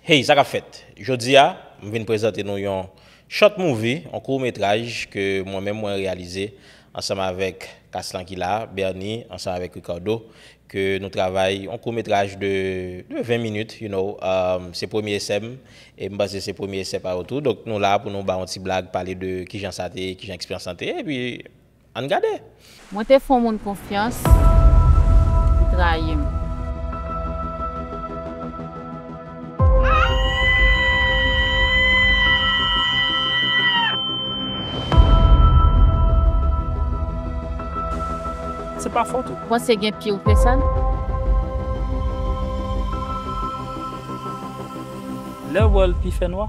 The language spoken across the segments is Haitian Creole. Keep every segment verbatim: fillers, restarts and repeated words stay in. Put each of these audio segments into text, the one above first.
Hey, sa k ap fèt? Jodi a, m vin prezante nou yon short movie, yon kout metraj ke mwen menm mwen reyalize ansanm avèk Caslan ki la, Bernie, ansanm avèk Ricardo, ke nou travay yon kout metraj de, de ven minit, you know, um, se premye esè m, e m panse se premye esè pa yo tou. Donk nou la pou nou ba yon ti blag, pale de kijan sa te ye, kijan eksperyans lan te ye, epi ann gade. Mwen te fè yon moun konfyans, li trayi m. Se pa fòt ou. Ou panse gen pi ke sa? Lè w wè l pi fè nwa,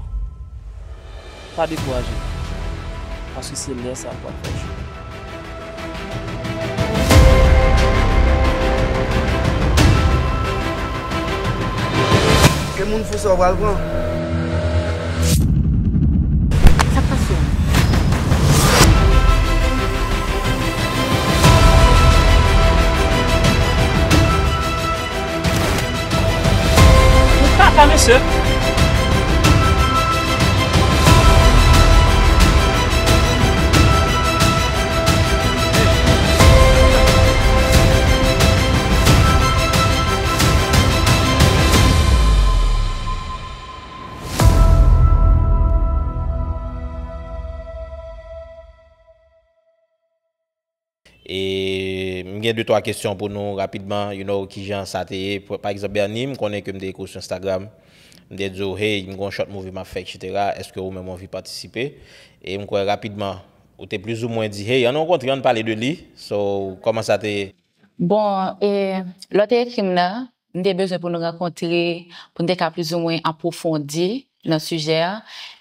pa dekouraje. Paske se lè sa a pou w ap fè jou. Ke moun fou sa w pral pran? Sa k pase w? Ou kaka, mesye. E m gen de twa kesyon pou nou rapidman, you know, kijan sa te ye. Pa, pa egzanp, Bernie, m konnen ke m te ekri w sou Instagram. M te di w, hey, m gen yon short movie m ap fè, et cetera. Èske ou menm ou anvi patisipe? E m kwè rapidman, ou te plizoumwen di, hey, ann rankontre, ann pale de li. So, kòman sa te ye? Bon, e, lè w te ekri m nan, m te bezwen pou nou rankontre, pou n te ka plizoumwen apwofondi nan sijè a.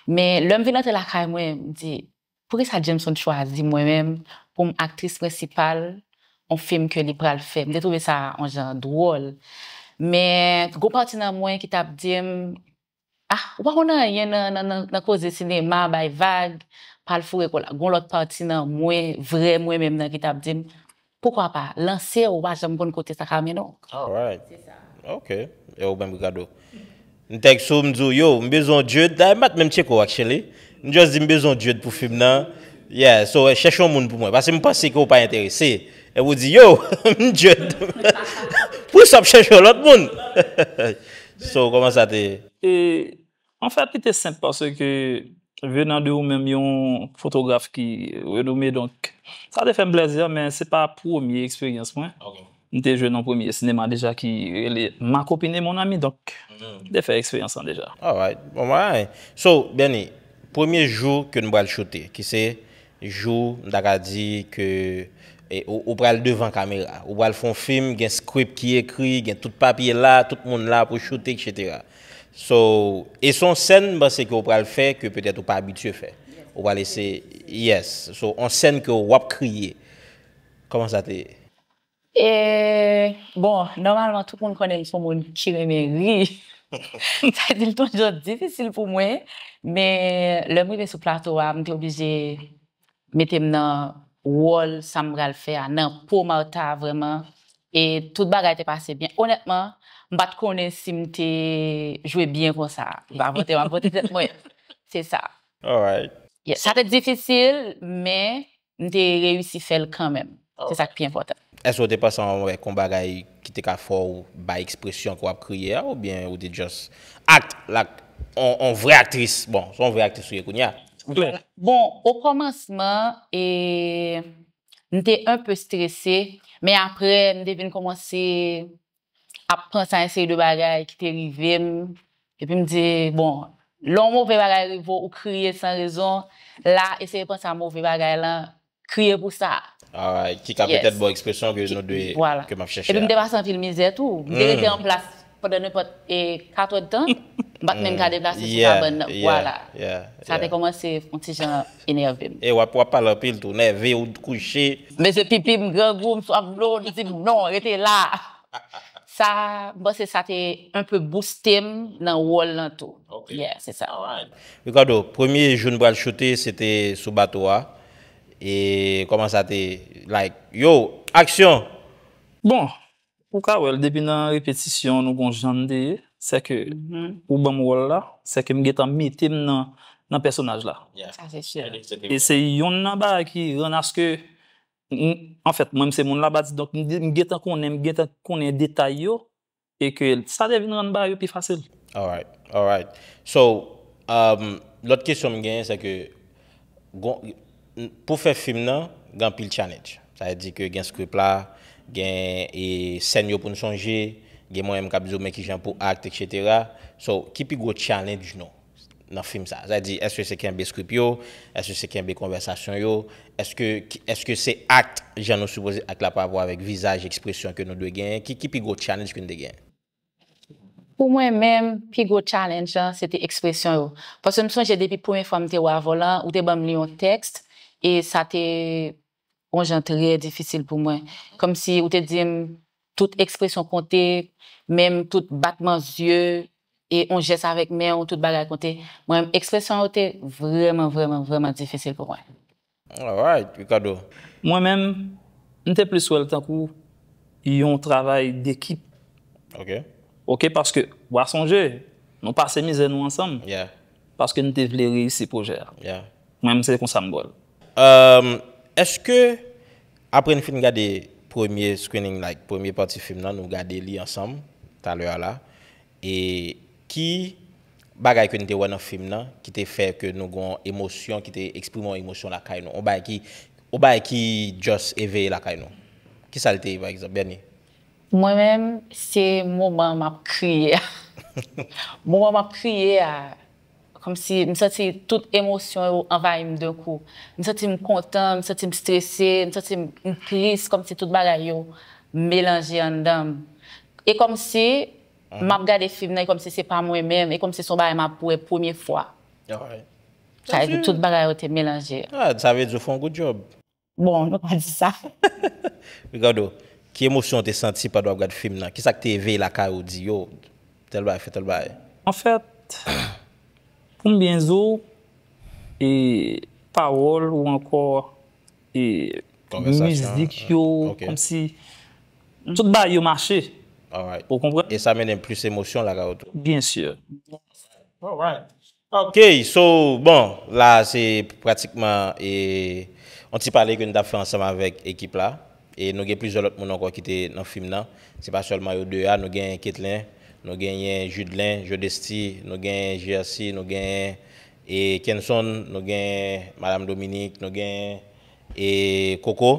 Men lè m vin antre lakay mwen, m di, poukisa Jameson chwazi mwen menm pou m aktris prensipal yon fim ke li pral fè? M te twouve sa yon jan dwòl. Men, gon pati nan mwen ki t ap di m, ah, ou pa konn anyen nan, nan, nan, nan koze sinema, bay vag, pral foure kò w la. Gon lòt pati nan mwen, vrè mwen menm nan ki t ap di m, poukwa pa? Lanse w, ou pa janm konn kote sa ka mennen w. Alright. Se sa. Ok. E ou menm, Ricardo? M tèks ou, m di w, yo, m bezwen yon Jude. Dayè, m pa t menm tcheke w, actually. M just di m bezwen yon Jude pou fim nan. Yeah, so, eh, chèche yon moun pou mwen. Paske m panse ke w pa enterese. E ou di, yo, m Jude. Pou sa w ap chèche yon lòt moun. So, kòman sa te ye? E, anfèt, li te senp paske, venan de ou menm, yon fotograf ki renome, donk, sa te fè m plèzi, men se pa premye eksperyans mwen. Ok. M te jwe nan premye sinema deja ki rele Ma copine et mon ami, donk, m te fè eksperyans lan deja. Alright. Bon, alright. So, Bernie, premye jou ke nou pral choute, ki se jou, m ta ka di ke, e, ou, ou pral devan kamera, ou pral fè yon fim, gen script ki ekri, gen tout papye la, tout moun la pou choute, et cetera. So, e se yon sèn, m panse ke ou pral fè ke petèt ou pa abitye fè. Ou pral eseye, yes. So, yon sèn ke w ap kriye. Kòman sa te ye? E, bon, nòmalman, tout moun konnen m se yon moun ki renmen ri. Sa di l toujou difisil pou mwen, men lè m rive sou plato a, m te oblije mete m nan wòl sa m pral fè a, nan po Martha vrèman. E tout bagay te pase byen. Onètman, m pa t konnen si m te jwe byen konsa. M pa vante, m ap vante tèt mwen. Se sa. Alright. Yeah, sa te difisil, men m te reyisi fè l kanmenm. Se sa k pi enpòtan. Èske w te panse ansanm avèk yon bagay ki te ka fè w bay ekspresyon ke w ap kriye a, oubyen ou te just act like on, on vrè aktris? Bon, se yon vrè aktris ou ye kounye a. Bon, okòmansman, e, m te enpe strese, men apre, m te vin kòmanse ap panse a yon seri de bagay ki te rive m. Epi m di, bon, lè yon move bagay rive w, ou kriye san rezon, la, eseye panse a move bagay lan, kriye pou sa. Alright, ki ka petèt ba w ekspresyon ke nou dwe, ke m ap chèche a. Epi m te pase anpil mizè tou. M te rete an plas pandan nenpòt, e, kat èdtan. M pa t menm ka deplase sou kabann nan. Vwala. Sa te kòmanse yon ti jan enève m. E w ap, w ap pale anpil tou, nève, ou kouche. Mesye pipi m grangou, m swaf dlo, m di m non, rete la. Sa, m panse sa te enpe booste m nan wòl lan tou. Ok. Yeah, se sa. Alright. Ricardo, premye jou n pral choute, se te sou bato a. E kòman sa te, like, yo, aksyon! Bon, ou ka wè l, depi nan repetisyon, nou gon jan n te ye. se ke ou ban m wòl la, se ke m gentan mete m nan, nan pèsonaj la. Sa se si. E se yonn nan bagay ki rann aske, m- anfèt, mwen m se moun Labadi, donk m m gentan konnen, m gentan konnen detay yo, e ke sa te vin rann bagay yo pi fasil. Alright, alright. So, um, lòt kesyon m genyen, se ke gon- pou fè fim nan, gen anpil challenge. Sa vle di ke gen script la, gen e, sèn yo pou n sonje, gen mwen menm k ap di w men kijan pou act, et cetera. So, ki pi gwo challenge nou nan fim sa? Sa vle di, èske se kenbe script yo? Èske se kenbe konvèsasyon yo? Èske, èske se act jan nou sipoze act la pa rapò avèk vizaj, ekspresyon ke nou dwe genyen? Ki, ki pi gwo challenge ke n te genyen? Pou mwen menm, pi gwo challenge lan, se te ekspresyon yo. Paske m sonje depi premye fwa m te wè avè w lan, ou te ban m li yon tèks, e sa te yon jan trè difisil pou mwen. Kòmsi ou te di m tout ekspresyon konte, menm tout batman zye, e yon jès avèk men w, tout bagay konte. Mwen, ekspresyon yo te vrèman, vrèman, vrèman difisil pou mwen. Alright, Ricardo. Mwen menm, m te plis wè l tankou yon travay dekip. Ok. Ok, paske, w a sonje, nou pase mizè nou ansanm. Yeah, Paske n te vle reyisi pwojè a. yeah. Mwen menm, se konsa m wè l. Um, èske, apre n fin gade premye screening, like, premye pati fim nan, nou gade li ansanm, talè a la, e ki bagay ke n te wè nan fim nan, ki te fè ke nou gon emosyon, ki te eksprime yon emosyon lakay nou? Yon bagay ki, yon bagay ki just eveye lakay nou. Kisa l te ye, pa egzanp, Bernie? Mwen menm, se moman m ap kriye a. Moman m ap kriye a, kòmsi m santi tout emosyon yo anvayi m de kou. M santi m kontan, m santi m strese, m santi m m tris, kòmsi tout bagay yo melanje anndan m. E kòmsi m ap gade fim nan, e kòmsi se pa mwen menm, e kòmsi se yon bagay m ap wè premye fwa. Alright. Sa vle di tout bagay yo te melanje. Ah, sa vle di w fè yon good job. Bon, nou pa di sa. Ricardo, ki emosyon w te santi pandan w ap gade fim nan? Kisa k te eveye lakay ou di, yo, tèl bagay, fè tèl bagay? Anfèt, pou m byen di w, e pawòl ou ankò e Konvèsasyon, mizik yo, ok. Kòmsi tout bagay yo mache. Alright. Ou konprann? E sa mennen plis emosyon lakay ou tou. Byen si. Alright. Ok, so, bon, la se pratikman e, yon ti pale ke nou t ap fè ansanm avèk ekip la. E nou gen plizyè lòt moun ankò ki te nan fim nan. Se pa sèlman yo de a, nou gen Ketlen, nou genyen Judelin, Jodesty, nou gen G R C, nou gen e Kenson, nou gen Madam Dominique, nou gen e Coco,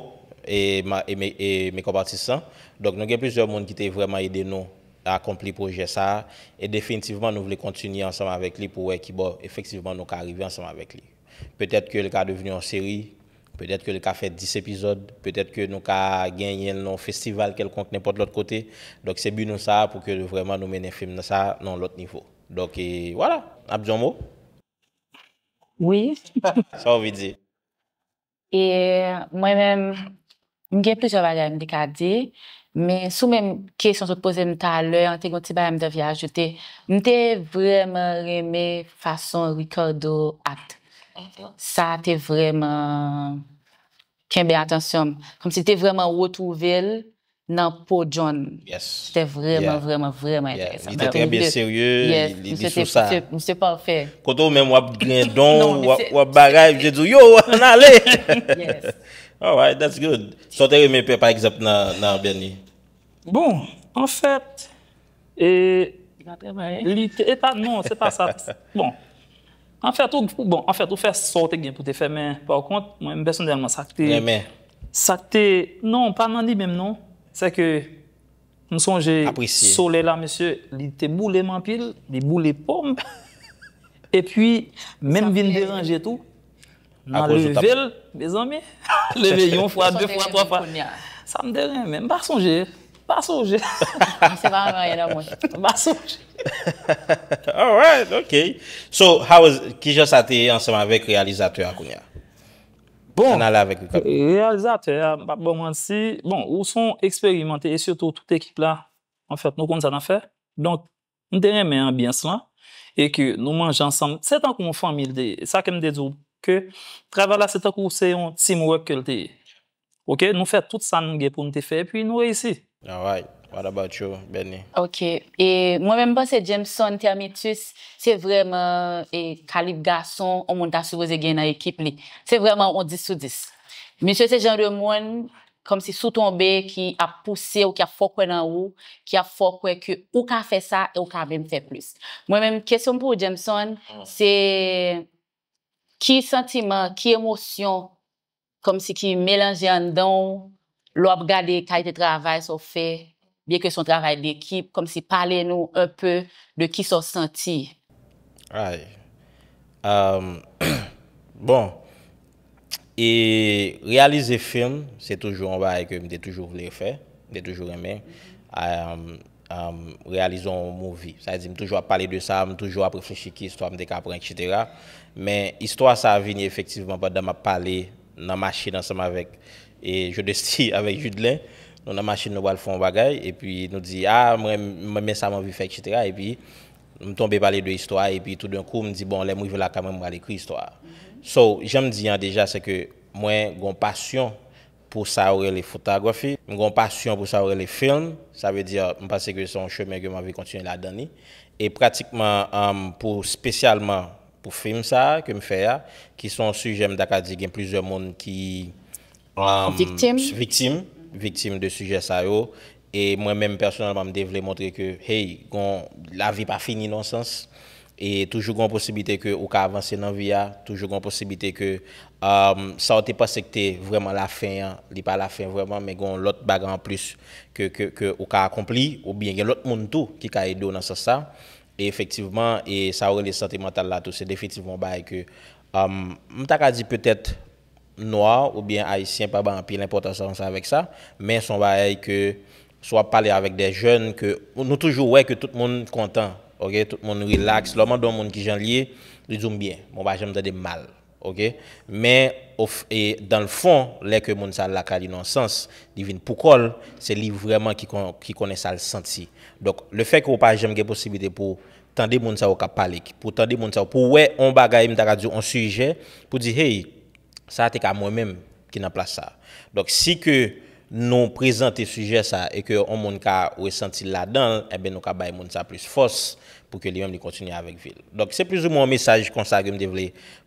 e, ma- e, me- e makeup artist lan. Donk, nou gen plizyè moun ki te vrèman ede nou akonpli pwojè sa a. E definitivman, nou vle kontinye ansanm avèk li pou wè kibò efektivman nou ka rive ansanm avèk li. Petèt ke li ka devni yon seri, petèt ke li ka fè dis epizòd, petèt ke nou ka genyen l nan yon festival kèlkonk nenpòt lòt kote. Donk, se bi nou sa a pou ke vrèman nou mennen fim nan sa a nan yon lòt nivo. Donk, e, vwala, n ap di yon mo. Wi. Sa w anvi di? E mwen menm, m gen plizyè bagay m te ka di, men sou menm kesyon sot poze m talè an, te gen yon ti bagay m te anvi ajoute. M te vrèman renmen fason Ricardo act. Sa te vrèman kenbe atansyon m. Kòmsi te vrèman retwouve l nan po John. Yes. Se te vrèman, Yeah. vrèman, vrèman Yeah. enteresan. Li te trè byen serye, Yes, li, li misye sou te- sa. Misye, misye pafè. Kote w menm w ap griyen don, Non, w ap- misye- w ap bagay, misye di w, yo, ann ale. Yes. Alright, that's good. Sa w te renmen fè, pa egzanp, nan, nan Bernie? Bon, anfèt, e Li pa travay. Li te, e pa, non, se pa sa. Bon. Anfèt, ou, ou- bon, anfèt, ou fè sa w te gen pou te fè, men pa kont, mwen, pèsonèlman, sa k te. Renmen. Sa k te. Non, pa nan li menm, non. Se ke m sonje Apresye. Solèy la, mesye, li te boule m anpil, li boule po m. Epi, menm vin deranje tou. Nan Akoz ou t ap- leve l, mezanmi. Leve yon fwa, de fwa, twa fwa. Kounye a. Sa m te renmen, m pa sonje. M pa sonje. Se pa anyen nan mwen. M pa sonje. Alright, ok. So, how was, kijan sa te ye ansanm avèk reyalizatè a kounye a? Bon, Ann ale avèk Ricardo. Reyalizatè a, m p ap ba w manti, bon, ou se yon eksperimante, e sitou tout ekip la, anfèt, nou konn sa n ap fè. Donk, m te renmen anbyans lan, e ke nou manje ansanm. Se tankou yon fanmi l te ye. Sa ke m te di w, ke travay la, se tankou se yon teamwork ke l te ye. Ok, nou fè tout sa n gen pou n te fè, epi nou reyisi. Alright. What about you, Benny? Ok. E mwen menm panse Jameson Termitus se vrèman e kalib gason yon moun ta sipoze gen nan ekip li. Se vrèman yon dis sou dis. Misye se jan de moun kòmsi sou tonbe ki ap pouse w, ki ap fè w kwè nan ou, ki ap fè w kwè ke ou ka fè sa e ou ka menm fè plis. Mwen menm kesyon m pou ou Jameson, se ki santiman, ki emosyon kòmsi ki melanje anndan w lè w ap gade kalite travay sa w fè, byen ke se yon travay dekip, kòmsi pale nou un peu de kisa w santi. Ay. Um, bon, e reyalize fim, se toujou yon bagay ke m te toujou vle fè, m te toujou renmen. Um, um, reyalize yon movie. Sa vle di, m toujou ap pale de sa, m toujou ap reflechi ki istwa m te ka pran, etsetera. Men istwa sa a vini efektivman pandan m ap pale nan machin ansanm avèk e Jodesty avèk Judelin. Nou nan machin, nou pral fè yon bagay, epi nou di, a, mwen, mwen, men sa m anvi fè, etsetera. Epi, m tonbe pale de istwa, epi toudenkou, m di, bon, lè m rive lakay mwen, m pral ekri istwa. So, jan m di an deja, se ke mwen gon pasyon pou sa yo rele photography, m gon pasyon pou sa yo rele film. Sa vle di, m panse ke se yon chemen ke m anvi kontinye ladan li. E pratikman, um, pou spesyalman pou film sa a ke m fè a, ki se yon sijè m ta ka di gen plizyè moun ki um, Viktim. Viktim, viktim de sijè sa yo. E mwen menm pèsonèlman, m te vle montre ke, hey, gon, lavi pa fini nan sans. E toujou gon posiblite ke ou ka avanse nan vi a, toujou gon posiblite ke um, sa w te panse ke te vrèman lafen an, li pa lafen vrèman, men gon lòt bagay anplis ke, ke, ke ou ka akonpli, oubyen gen lòt moun tou ki ka ede w nan sans sa. E efektivman, e sa w rele sante mantal la tou, se definitivman yon bagay ke um, m ta ka di petèt nwa oubyen ayisyen pa bay anpil enpòtans ansanm avèk sa, men se yon bagay ke si w ap pale avèk de jèn ke nou toujou wè ke tout moun kontan, ok, tout moun rilaks. Lè w mande yon moun kijan l ye, li di w m byen, mwen pa janm tande m mal, ok. Men o f- e dans le fond, lè ke moun sa al lakay li nan sans, li vin pou kò l, se li vrèman ki kon- ki konnen sa l santi. Donk, le fè ke w pa janm gen posiblite pou tande moun sa yo k ap pale, pou tande moun sa yo, pou wè yon bagay, m ta ka di yon sijè, pou di, hey, sa a te ka mwen menm ki nan plas sa a. Donk, si ke nou prezante sijè sa a e ke yon moun ka resanti l ladan l, enben nou ka bay moun sa a plis fòs pou ke li menm li kontinye avèk vi l. Donk, se plizoumwen yon mesaj konsa ke m te vle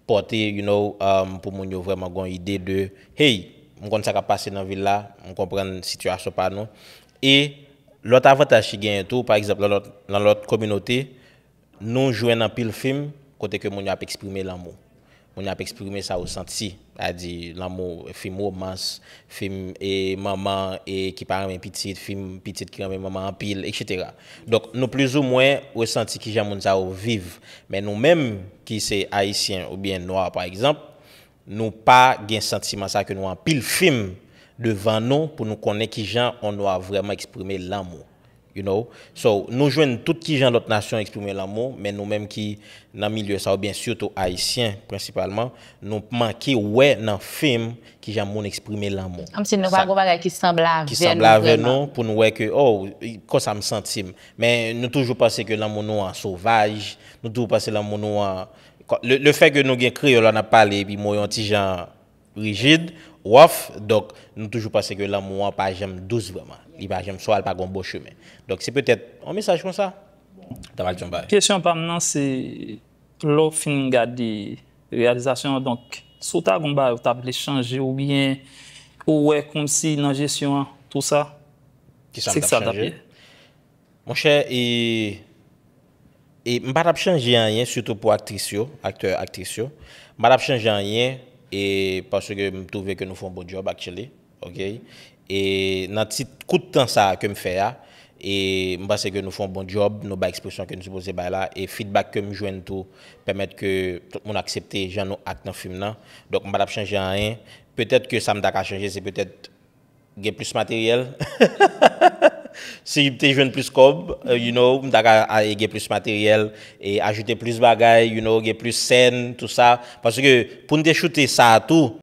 pòte, you know, um, pou moun yo vrèman gen yon ide de, hey, m konn sa k ap pase nan vil la, m konprann sitiyasyon pa nou. E lòt avantaj ki genyen tou, pa egzanp, nan lòt, nan lòt kominote, nou jwenn anpil fim kote ke moun yo ap eksprime lanmou. Moun yo ap eksprime sa yo santi. Sa di lanmou, fim womans, fim e manman e ki pa renmen pitit, fim pitit ki renmen manman anpil, etsetera. Donk, nou plizoumwen resanti kijan moun sa yo viv. Men nou menm, ki se ayisyen oubyen nwa, pa egzanp, nou pa gen santiman sa ke nou anpil fim devan nou pou nou konnen kijan yon nwa vrèman eksprime lanmou. You know? So, nou jwenn tout kijan lòt nasyon eksprime lanmou, men nou menm ki nan milye sa, oubyen sitou ayisyen prensipalman, nou manke wè nan fim kijan moun eksprime lanmou. Kòmsi nou pa gon bagay ki sanble avè ki sanble avè nou pou nou wè ke, oh, konsa m santi m. Men nou toujou panse ke lanmou nou an sovaj, nou toujou panse lanmou nou an. Le, le fè ke nou gen kreyòl la n ap pale epi mo yo yon ti jan rijid, wòf, donk nou toujou panse ke lanmou an pa janm dous vrèman. Li pa janm, swa l pa gon bon chemen. Donk se petèt yon mesaj konsa. Ta pral di yon bagay. Kesyon pa m nan se, lè w fin gade reyalizasyon an, donk, si w ta gon bagay ou ta vle chanje oubyen ou wè kòmsi nan jesyon an, tou sa, Kisa m t ap chanje? Monchè, e, e m pa t ap chanje anyen, sitou pou aktris yo, aktè, aktris yo. M pa t ap chanje anyen, e paske m twouve ke nou fè yon bon djòb, actually. Ok? E nan ti kout tan sa a ke m fè a, e m panse ke nou fè yon bon djòb, nou bay ekspresyon ke nou sipoze bay la, e feedback ke m jwenn tou pèmèt ke tout moun aksepte jan nou act nan fim nan. Donk, m pa t ap chanje anyen. Petèt ke sa m ta ka chanje, se petèt gen plis materyèl. Si m te jwenn plis kòb, you know, m ta ka gen plis materyèl e ajoute plis bagay, you know, gen plis sèn, tou sa. Paske pou n te choute sa a tou,